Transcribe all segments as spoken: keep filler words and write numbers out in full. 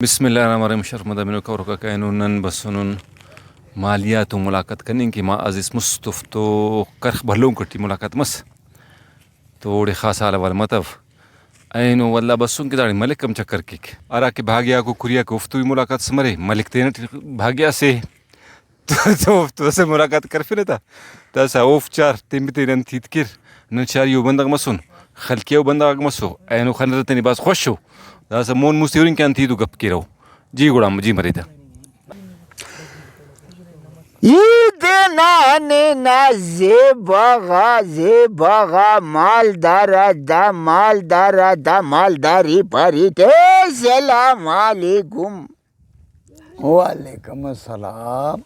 بسم اللہ الرحمن الرحیم۔ شرفمند آ بنوک اور کاکا، اینو نن بسنن مالیہ تو ملاقات کننگ کہ ما عزیز مست افتو کرخ بھلونک ٹی ملاقات مس۔ تو اوڑے خاص حال احوال متو۔ اینو ولدا بسن کہ داڑے ملک ہم چکر کیک۔ ہرا کہ بھاگیاکو کریاکو اوفتو بھی ملاقات اس مرے، ملک تینٹ بھاگیا سے۔ تو، تو، تو اسہ ملاقات کرفنہ تا، داسہ اوفک چار تین بہ تین انت ہیت کیر، نن شاری او بندغ مسن، خلقی او بندغ آک مسو، اینو خنرہ تینے بھاز خوش او، داسہ مون مستی ہرنگ کہ انت ہیت و گپ کیرہ۔ جی گڑا جی مرے تہ۔ عید نانے نا زیبا غا، زیبا غا، مالدارا دا، مالدارا دا، مالداری پاریٹ، السلام علیکم۔ وعلیکم السلام۔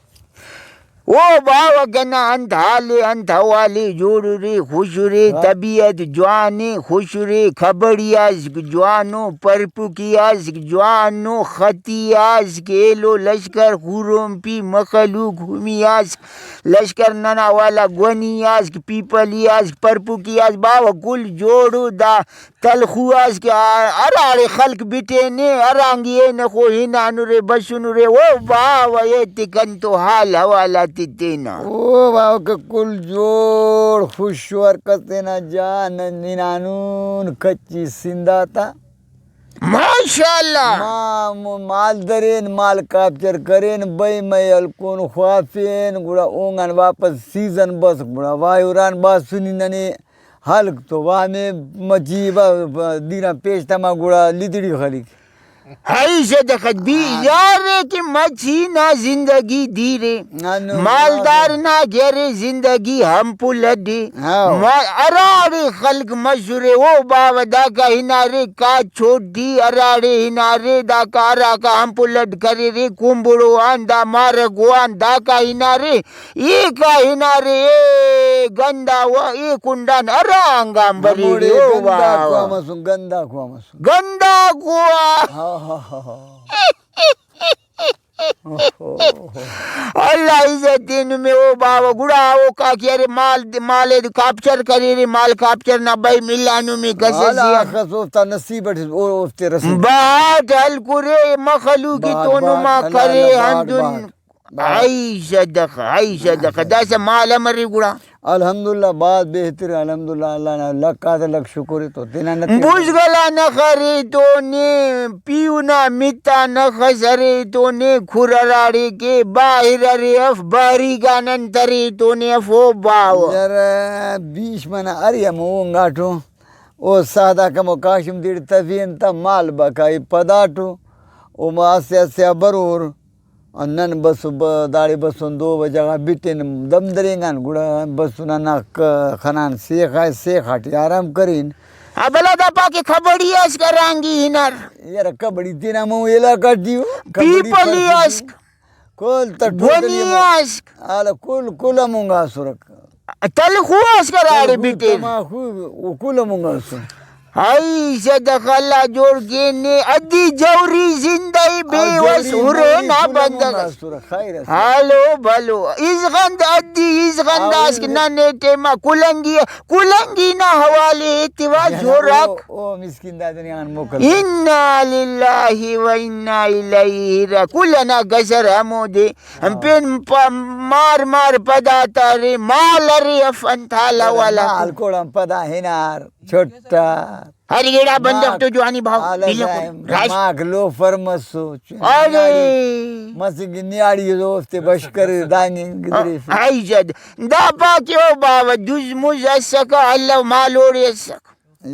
او باوہ کنا انت حال ءِ، انت حوال ءِ، جوڑ ارے، خوش ارے، ہاں۔ طبیعت جوان ءِ، خوش ارے، کبڑی آسک جوانو، پرپکی آسک جوانو، خطی آسک ایلو لشکر، خورومپی مخلوق ہمی آسک لشکر، ننا والا گونی آسک، پیپلی آسک، پرپکی آسک، باوہ کل جوڑو دا تلخو آس کہ آ-، ہراڑے خلق بٹینے، ہرانگی اینخو ہنانرے، بسنرے، او باوہ ایتے کنتو حال حوال آتے تینا۔ او باوہ کہ کل جوڑ خوش و ہر کس تینا جان ہنانون کچی سندھ آتا۔ ماشاءاللہ۔ ما م-، مال درین، مال کاپچر کرین، بئی مئی ہلکون خوافین، گڑا اونگان واپس سیزن بس، گڑا واہران باسنی ننے ہلک تو وا نے مچھی با-، با-، دیران پیش تما گڑا لدڑی خلیک۔ ہائی صدقت بی ہاں۔ یار کہ مچھی نا زندگی دیرے۔ ہاں، نو، مالدار ہاں۔ نا گرے زندگی ہم پلڈے۔ ہاں۔ ما-، ہراڑے خلق مسرے او باوہ داکا ہنارے کا چھوٹی ہراڑے ہنارے داکا ہراکا ہم پلڈ کریرے کمبڑو آن دا مارگو آن داکا ہنارے۔ ای کا ہنارے، اے گندا و اے کنڈان ہرا انگان بریرے، ہموڑے او گندا واہ کوا واہ۔ مسن، گندا کوا مسن۔ گندا کوا۔ ہا، ہا، ہا، ہا۔ اوہو۔ اللہ عزت تے نمے او باوہ، گڑا او کا کہ ارے مال، مال ءِ کاپچر کریرے، مال کاپچر نا بھئی ملا نمے کس والا سے۔ اخس اوفتا نصیب اٹ او، اوفتے رسے۔ باٹ ہلکرے مخلوق باٹ، تو باٹ، نما اللہ، کرے اللہ، باٹ، ہندن۔ باٹ۔ ہائی صدقہ، ہائی صدقہ۔ داسہ مال امر ءِ گڑا؟ الحمدللہ، بھاز بہتر، الحمدللہ، اللہ نا لکھ آتے لکھ شکر ءِ تو تینا نتیجہ۔ بزگل آ نخر ءِ تو نے، پیہن آ مت آ نخس ارے تو نے، کھر ہراڑے کہ باہر ارے اف، باریک آن انت ارے تو نے اف، او باوہ۔ یار، بیش منہ ارے ہمو اونگاٹو، او سادہ کمو کاشم تیڑے تفین تا مال بقائی پداٹو، او ما اسہ اسہ آ برور۔ نن بس ب-، داڑے بسن دو بجہ غا بٹن دم درینگان، گڑا بسن ہندا ک-، خنان سیخ آ، سیخ آٹی آرام کرین۔ ہاں، بھلا دا پا کہ کبڑی اسک ہرانگی ہنر۔ یار کبڑی تینا مون علاقہ ٹی ءُ، کبڑی پیپلی پرپکی۔ اسک۔ کل تا ٹوٹلی گونی مون۔ اسک۔ حالا کل، کل مونگا اسرک۔ تلخو اس کراڑے تلخو بٹیر۔ تماخو، او کل مونگا اسر۔ ہائی صدق اللہ جوڑ کینے، ادی جوری زندہ ای بے آ وس جوری ہرے موری نا کل بندغ مونگا اس۔ اسر، خیر اس۔ ہالو بھلو، ازغند ادی ازغند آ اس کہ ننے ٹیما کلنگی، کلنگی نا حوالے ایتوا یعنی زوراک۔ او، او مسکین دادنی آن موکل۔ انا للہ و انا الیہ را-، کل انا گزر ہمودے۔ ہاں۔ پین پا-، مار مار پدا تا ارے، مال ارے اف انت حال ارے، حوال آ مال کو۔ کوڑان پدا ہنار، چھٹار۔ ہر گڑا بندغ ماک تو جوانی بھاؤ، حال بلکل۔ ازائم، راست۔ ماک لوفر مسو، چ-، ارے۔ نیاڑی، مسنگ نیاڑی دوفتے بشکر دانگے گدریفے۔ آ، آئی جد۔ دا پاکے او باوہ، دز مز اسکہ، اللہ مال اوڑے اسکہ۔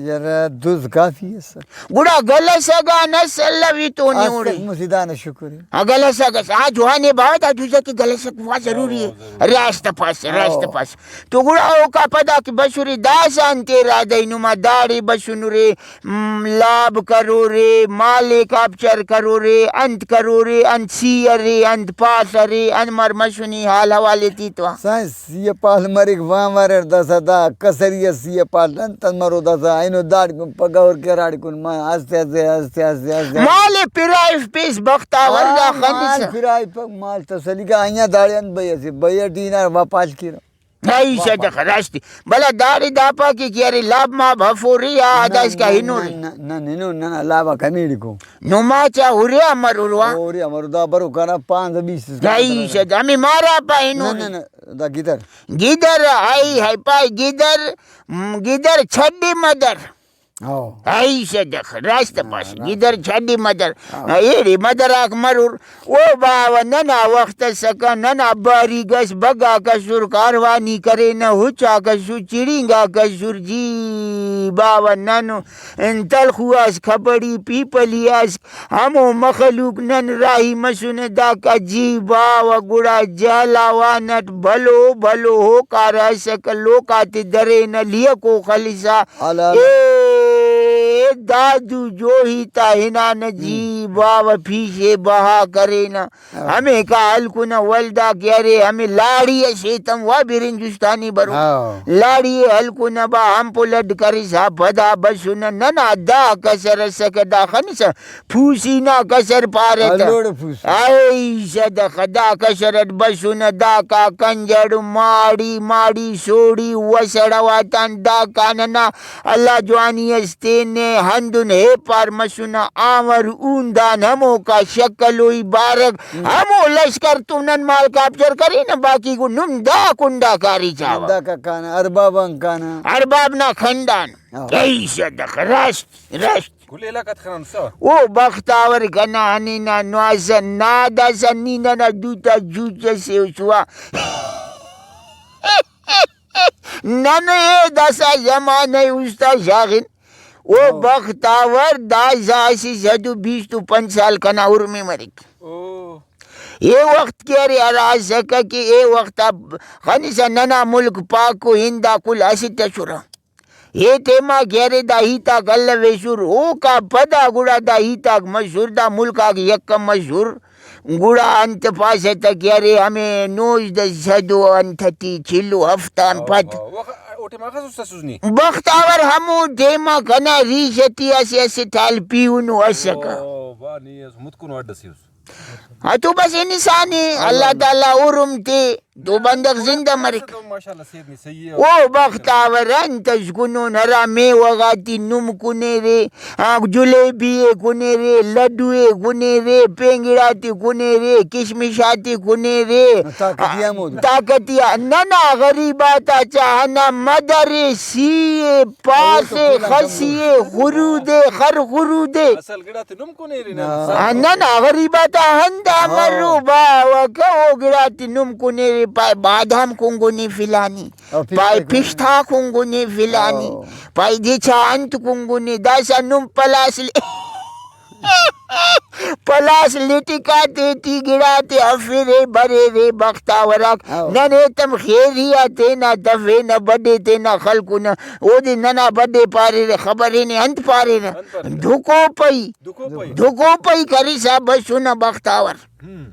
یرا دز کافی ئسک۔ گڑا گلسگ آن اس الوی تو نے اسک اوڑے۔ مسیدان شکر۔ ہاں، گلسگ اس۔ آ جوان ءِ باوہ، دا دز ئٹی گلسگ بھاز ضروری ءِ۔ راست پاس، راست پاس۔ تو گڑا اوکا پدا کہ بسرے داسہ انت ارادہ ءِ نما داڑے بسنرے، م، لاب کرورے، مال ءِ کاپچر کرورے، انت کرورے، انت سی ارے، انت پاڷ ارے، انت مر مسنی حال حوال ءِ تیتوا۔ سائنس سی ءِ پاڷ مریک، وام اریر داسہ دا کسری اس سی ءِ پاڷ انت مرو داسہ اینو داڑکن پگہ ہر کہ ہراڑکن ما استے استے استے استے استے۔ مال ءِ پرائف پیس بختاور دا آ، مال خنسہ۔ پرائف مال تسلی کا آئیا داڑے انت بھئی اسہ بھئی اٹی ہنار وا پاڷ کیرہ۔ ہائی واہ، صدق، واہ۔ راستی۔ بلا داڑے دا پا کہ کہ ارے لاب ماب ہفورے یا نہ، داسکا نہ، ہنورے۔ نہ، نہ، نہ، ہنور، نہ، نہ، لابا کمیڑکو۔ نما چا ہوریا مرور وا۔ ہوریا مرور دا برو کنا پانزدہ بیس اس کا ہائی قدر ہے۔ صدق، ہمیں مارا پا نہ، ہنورے۔ نہ، نہ، دا گدر۔ گدر، ہائی، ہائی پائے گدر، م، گدر چھڈی مدر۔ ہاں۔ ہائی صدق، راست پاس، ہاں، راست۔ گدر چھڈی مدر۔ ہاں۔ ایڑے مدر آک مرور۔ او باوہ ننا وخت اسکہ، ننا باریگ اس، بگاک اسر، کاروانی کرینہ، ہچاک اسر، چڑینگاک اسر، جی باوہ نن تلخو اس، کھپڑی، پیپلی اس، ہمو مخلوق نن راہی مسنے داکا، جی باوہ گڑا جہلاوان اٹ بھلو بھلو ہوکارہ اسکہ، لوک آتے درینہ، لیکو خلسا، الا۔ اے دادو جوہی تا ہنانہ جی، ہم۔ باوہ پیشے بہا کرینہ۔ ہاں۔ ہمیکا ہلکنہ ولدا کہ ارے ہمے لاڑی اس ایتم وا برنجستانی برو۔ ہاں۔ لاڑی ئے ہلکنہ با ہمپو لڈ کرسا پدا بسنہ۔ ننا دا کسر اسکہ دا خنسہ پھوسی نا کسر پارہ تہ۔ ہلوڑ پھوسی۔ اے صدق، دا کسر اٹ بسنہ داکا کنجڑ ماڑی ماڑی سوڑی وسڑ اواتان داکا ننا اللہ جوانی اس تینے ہندن ہیپار مسنہ، آمر اوندان ہموکا شکل و ای بارک، ہم۔ ہمو لشکر تو نن مال کاپچر کرینہ، باقی گو نم دا کنڈا کاری چاوہ۔ نم دا ککانہ، ارباب آن کانہ۔ ارباب نا کھنڈان۔ ہاں۔ کئی صدق، رشت، رشت۔ کل علاقہ تخنان سا۔ او بختاور کنا ہنینا نوازہ نا داسہ نی ننا دوتا جوچ سے سوا۔ نن اے داسہ زمانہ اے اُستا شاغن۔ او ہاں۔ بختاور داسہ اسہ سد و بیست و پنچ سال کنا ارمی مریک۔ او۔ اے وخت کہ ارے ہرا اسکہ کہ اے وخت آ خنسہ ننا ملک پاک و ہند آ کل اسٹ ئسرہ۔ اے ٹائما کہ ارے دا ہیتاک الویسر، اوکا پدا گڑا دا ہیتاک مسر، دا ملک آک یکہ مسر، گڑا انت پاسہ تہ کہ ارے ہمے نوزدہ سد و انت ٹی چل و ہفت آن پد۔ واہ، واہ، او ٹائما اخس است ئسس نی؟ بختاور ہمو ٹائما کنا ریش ٹی اسہ اسہ ٹال پیہنو اسکہ۔ او، واہ، نی اس متکنو اڈ ئسے اس۔ ہاں تو بس انسان ءِ، اللہ تعالیٰ عرم تے تو بندغ زندہ مریک۔ ماشاءاللہ، صحت نی صحیح ءِ۔ او بختاور انت اس کنون، ہرا میوہ غاتے نم کنیرے، آ، جلیبی ءِ کنیرے، لڈو ءِ کنیرے، پین گڑاتے کنیرے، کشمش آتے کنیرے۔ طاقتی ہمودے۔ طاقتی آ-، ننا غریب آتا چا ہندا مدر ءِ، سی ءِ، پاس ءِ، خسی ءِ، خرود ءِ، خر خرود ءِ۔ اصل گڑاتے نم کنیرے نن۔ ہاں۔ آ، ننا غریب آتا ہندا ہاں۔ مرو باوہ کہ او گڑاتے نم کنیرے، پائے بادام کنگنے فلانی، او پستہ پائے کنگنے۔ پستہ کنگنے فلانی، ہاں۔ پائے دچا انت کنگنے، داسہ نم پلاس لے-، پلاس لٹکا تیٹی گڑاتے ہرفیرے بریرے بختاوراک۔ ہاں۔ نن ایتم خیری آ تینا تفینہ، بڈے تینا خلکونہ، اودے ننا بڈے پاریرہ، خبر ہنے انت پاریرہ؟ انت پاریرہ؟ دھکو پئی۔ دھکو پئی۔ دھکو پئی کرسا بسنہ بختاور۔ ہم۔